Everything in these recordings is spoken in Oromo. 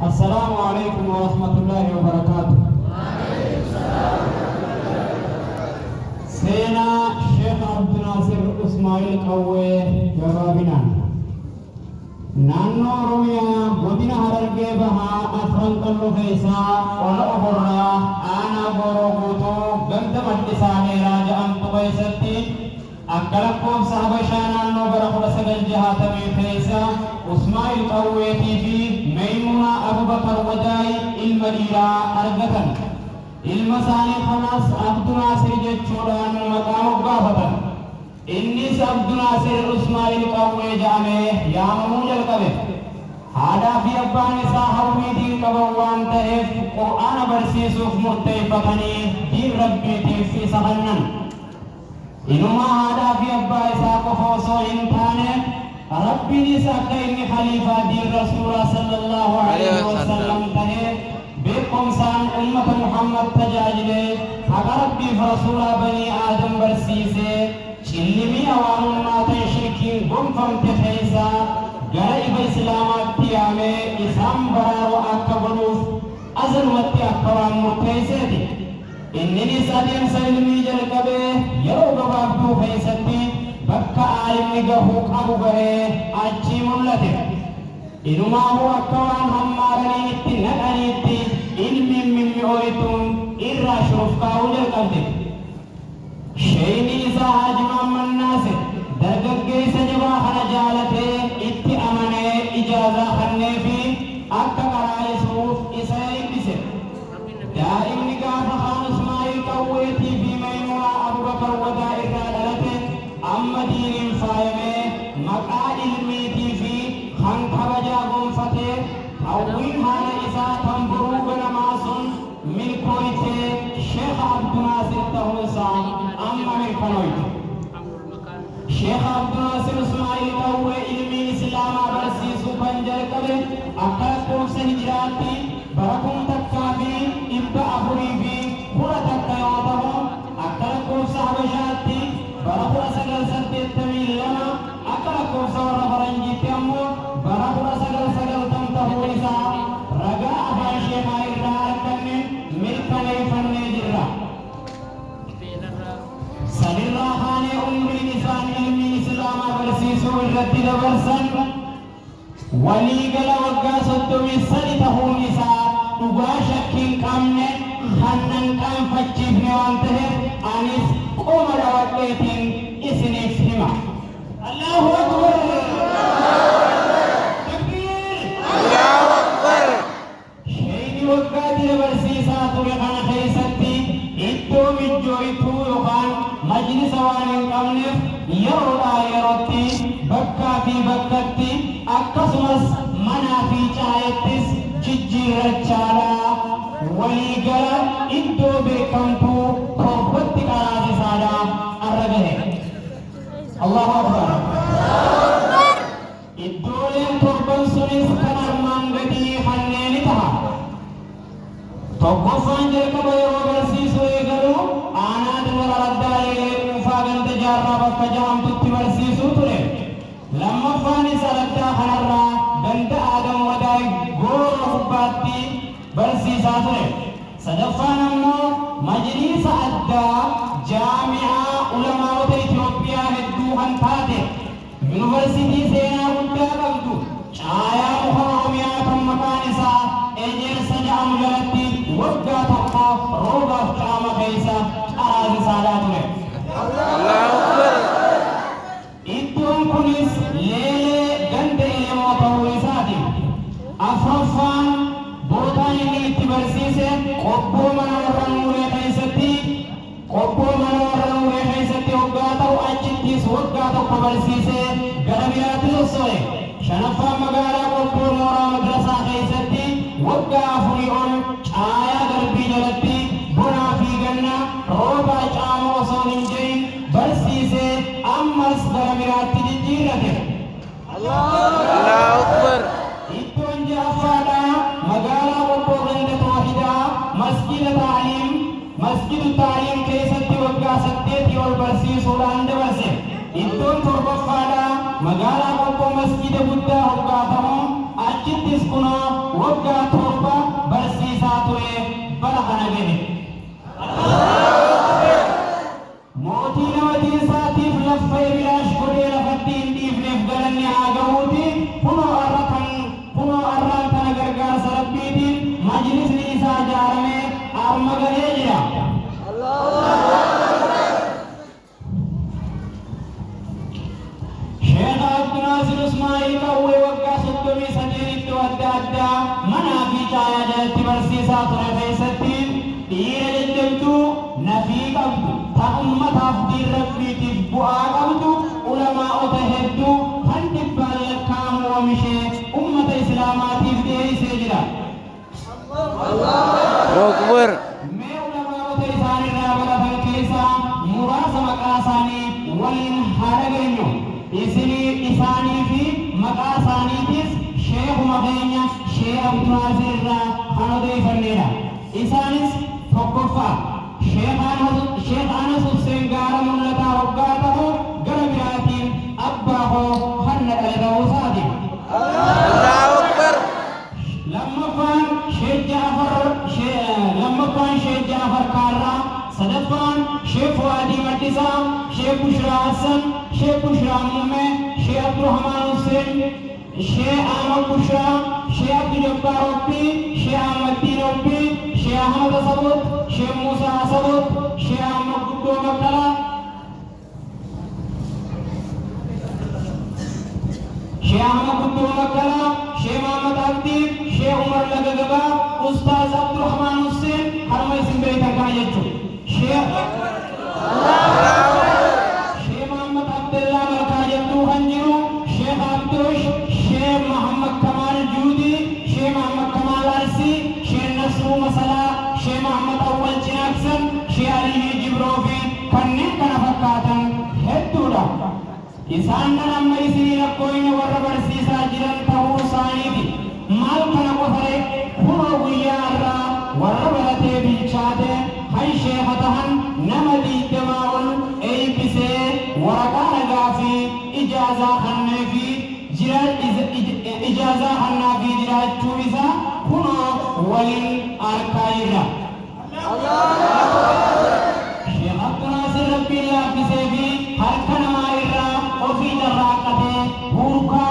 Assalaamu Aleeykum Warahmatullaahi Wabarakaatuh. Seenaa Sheekh Abdunaasir Usmaa'il Qawwee gabaabinaan. Naannoo Oromiyaa Godina Harargee Bahaa Afran Qalloo keessaa Ona Oborraa Aanaa Gooroo Guutuu ganda Maddisaa Dheeraa ja'amtu keessatti Akka lakkoofsa Habashaa naannoo bara 1960 keessa Usmaa'il Qawweetii fi Meeymuunaa Abubakar Wadaay ilma dhiiraa argatan. Ilma isaanii kanas Abdunaasir jechuudhaan maqaa moggaafatan. Innis Abdunaasir Usmaa'il Qawwee ja'amee yaamamuu jalqabe. Haadhaa fi abbaan isaa hawwii diin qaban waan ta'eef Qur'aana barsiisuuf murteeyfatanii diin Rabbiitiif isa kannan. Inumaa haadhaa fi abbaa isaa qofa osoo hin taane Rabbiinis akka inni khaliifaa diin Rasuulaa sallallaahu aleyhi wasallam tahee beekkomsaan ummata Muhammad tajaajilee haqa Rabbiif Rasuulaa banii Aadam barsiisee cillimii awaamummaa tan shirkiin gonfamte keeysaa gara ifa Islaamaatti yaamee isaan baraaru akka godhuuf azalumatti akka waan murteeyseeti. Inninis adeemsa ilmii jalqabee yeroo gabaabduu keessatti bakka aalimni gahuu qabu gahee achii mul'ate. Inumaahuu akka waan hammaaranii itti naqaniitti ilmiin mimmi'ooytuun irraa shurufkaa'uu jalqabde. Sheeyni isaa Haaji Mahammad Naasir dargaggeessa jabaa kana jaalatee itti amanee ijaazaa kanneefii akka qaraa'isuuf isa eebbise. Daa'imni gaafa kaan Usmaa'il Qawweetii fi Maymuunaa Abubakar Wadaa irraa dhalate amma diiniin faayamee maqaa ilmiitii fi kan kabajaa gonfatee hawwiin haadha isaa tan boruu ganamaa sun milkooytee Sheekh Abdunaasir tahuun isaa amma mirkanooyte. Sheekh Abdunaasir Usmaa'il Qawwee ilmii Islaamaa barsiisuu kan jalqabe akka lakkoofsa Hijraatti bara 1411 yoo tahu, akka lakkoofsa Habashaatti bara 1982, akka lakkoofsa warra Faranjiitti ammoo bara 1990 tahuu isaa ragaa afaan Sheekhaa irraa arganneen mirkaneeyfannee jirra. Sanirraa kaanee umriin isaan ilmii Islaamaa barsiisuu irratti dabarsan walii gala waggaa 33 tahuun isaa dhugaa shakkii hin qabne kan nan qaanfachiifne waan taheef anis qoma dhawadheetiin isiniif hima. Allaahu Akbar! Takbiir! Allahu Akbar! Sheeyni waggaa dira barsiisaa ture kana keessatti iddoo mijjooytuu yookaan majlisa waan hin qabneef yeroodhaa yerotti bakkaa fi bakkatti akkasumas manaa fi caayattis jijjiirrachaadha walii gala iddoo beekamtuu torbatti qaraasisaadha arra gahe. Allahu Akbar. Iddooleen torban sunis kan armaan gadii kanneeni taha. Tokkoffaan jalqaba yeroo barsiisuu eegalu aanaa Dirra Araddaa Leelee Quufaa ganda Jaarraa bakka ja'amtutti barsiisuu ture. Lammaffaanis araddaa kanarraa ganda Aadam Wadaay Gooroo gubbaatti barsiisaa ture. Sadaffaan ammoo majliisa addaa jaami'aa ulamaa'ota Itoophiyaa hedduu kan taate Yunivarsiitii seenaa guddaa qabdu caayaa muka Oromiyaa kan maqaan isaa Ejersa ja'amu jalatti waggaa tokko roobaaf caama keessa qaraasisaadhaa ture. Allahu Akbar. Iddoon kunis Leelee ganda Elemoo ta'uu isaati. Afraffaan bootaan inni itti barsiise Qobboo mana warra Nuuree keessatti Qobboo mana warra Nuuree keessatti hoggaa ta'u achittis waggaa tokko barsiisee gara biraatti sosso'e. Shanaffaan magaalaa Qobboo mooraa madrasaa keessatti waggaa afurii ol caayaa garbii jalatti bonaa fi ganna, roobaa caama osoo hin je'in barsiisee ammas gara biraatti jijjiirrate. Allahu Akbar. Iddoon ja'affaadhaa magaalaa Qobboo ganda Toohidaa Masjiida Ta'aliim, Masjidu Ta'aliim, keessatti waggaa saddeetii ol barsiisuudhaan dabarse. Iddoon torbaffaadhaa magaalaa Qobboo Masjiida guddaa hoggaa tahu achittis kunoo waggaa Harma gahee jira. Sheekh Abdinaasir Ismaa'il Qawwee waggaa 38 iddoo adda addaa manaa fi caayaa jalatti barsiisaa ture keessatti dhiira jajjabduu nafii qabdu ta ummataaf diin Rabbiitiif bu'aa qabdu ulamaa'ota hedduu kan dhibbaan lakkaa'amu oomishee ummata Islaamaatiif dhiyeessee jira. Allahu Akbar. Mee ulamaa'ota isaanirraa baratan keessaa muraasa maqaa isaanii waliin haa dhageenyu. Isinii isaanii fi maqaa isaaniitis sheekuma keenya Sheekh Abduraasir irraa kan odeeyfanneedha. Isaanis 1ffaa Sheekh Anas Husseen Gaara Mul'ataa hoggaa tahu gara biraatiin abbaa koo kan na dhale tahuu isaati. Allahu Akbar. Lammaffaan Sheekh Ja'afar Lammaffaan Sheekh Ja'afar Kaarraa, sadaffaan Sheekh Fu'aadii Maddisaa, Sheekh Bushraa Hassan, Sheekh Bushraa Muummee, Sheekh Abdurahmaan Husseen, Sheekh Ahmad Bushraa, Sheekh Abdujabbaar Obbii, Sheekh Ahmaddiin Obbii, Sheekh Ahmad Asaboot, Sheekh Muusaa Asaboot, Sheekh Ahmad Guddoo Baqqalaa, Sheekh Ahmad Guddoo Baqqalaa, Sheekh Muhammad Abdii, Sheekh Umar Laga Gabaa, Ustaaz Abdurahmaan Husseen kanuma isin beeytan kana jechu. Sheekh Sheekh Muhammad Abdallaa Malkaa Jalduu kan jiru, Sheekh Abdoosh, Sheekh Muhammad Kamaal Juudii, Sheekh Muhammad Kamaal Arsii, Sheekh Nasruu Masalaa, Sheekh Muhammad Awwal Cinaaksan, Sheekh Aliyyii Jibroo fi kanneen kana fakkaatan hedduudha. Isaan kan amma isinii lakkooyne warra barsiisaa jiran tahuu isaaniiti. Maal kana qofa ree? Kunoo guyyaa arraa warra baratee bilchaate kan sheekha tahan nama 20 ol eeybisee waraqaa ragaa fi ijaazaa kanneefii jira ijaazaa kannaafii jiraachuu isaa kunoo waliin arkaa jirra. Sheekh Abdunaasir Rabbiin laaffisee fi harka namaa irraa ofii carraaqqatee huurkaa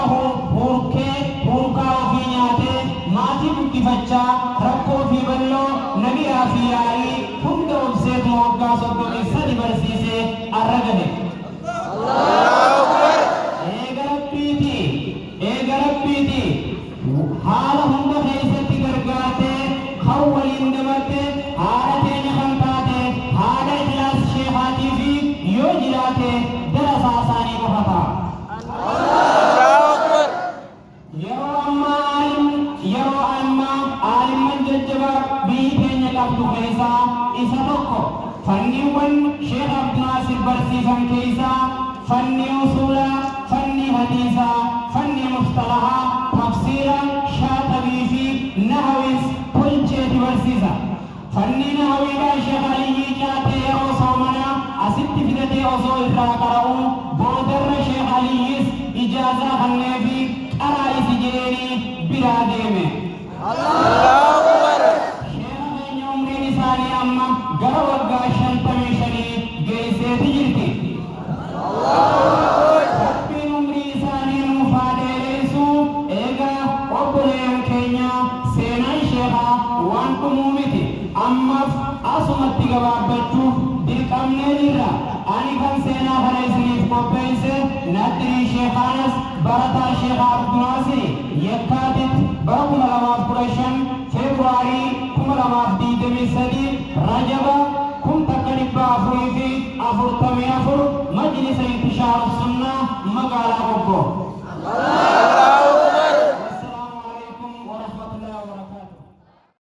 huurkee huurkaa ofii nyaatee maatii guddifachaa rakkoo fi balloo nagayaa fi yaa'ii hunda obseetuma waggaa 33 barsiisee arra gahe. Eega Rabbiitii Eega Rabbiitii haala hunda keessatti gargaartee kan waliin dabarte haadha teenya kan taate haadha Ikhlaas Sheekhaatii fi yoo jiraate darasaa isaanii qofa ta'a. Yeroo ammaa aalim Yeroo ammaa aalimman jajjabaa biyyi teenya qabdu keessaa isa tokko. Fanniiwwan Sheekh Abdunaasir barsiisan keessaa fannii usuulaa, fannii hadiisaa, fannii musxalahaa, tafsiira, shaaxabii fi nahawiis tolcheeti barsiisa. Fannii nahawiidhaa Sheekh Aliyyii Caatee yeroo soomanaa asitti fidatee osoo irraa qara'uu boodarra Sheekh Aliyyiis ijaazaa kanneefii qaraa isi je'eenii biraa deeme. Sheekha keenya umriin isaanii amma gara waggaa 55 geeyseeti jirti. Rabbiin umrii isaanii nuuf haa dheereysu. Eegaa obboleeyan keenya seenaan sheekhaa waan dhumuu miti. Ammaf asumatti gabaabbachuuf dirqamnee jirra. Ani kan seenaa kana isiniif qopheeyse Nadrii Sheekh Anas barataa Sheekh Abdunaasiri Yekkaatit bara 2015 February 2023 Rajaba 1444 Majlisa Intishaaru Sunnah Magaalaa Gobboo.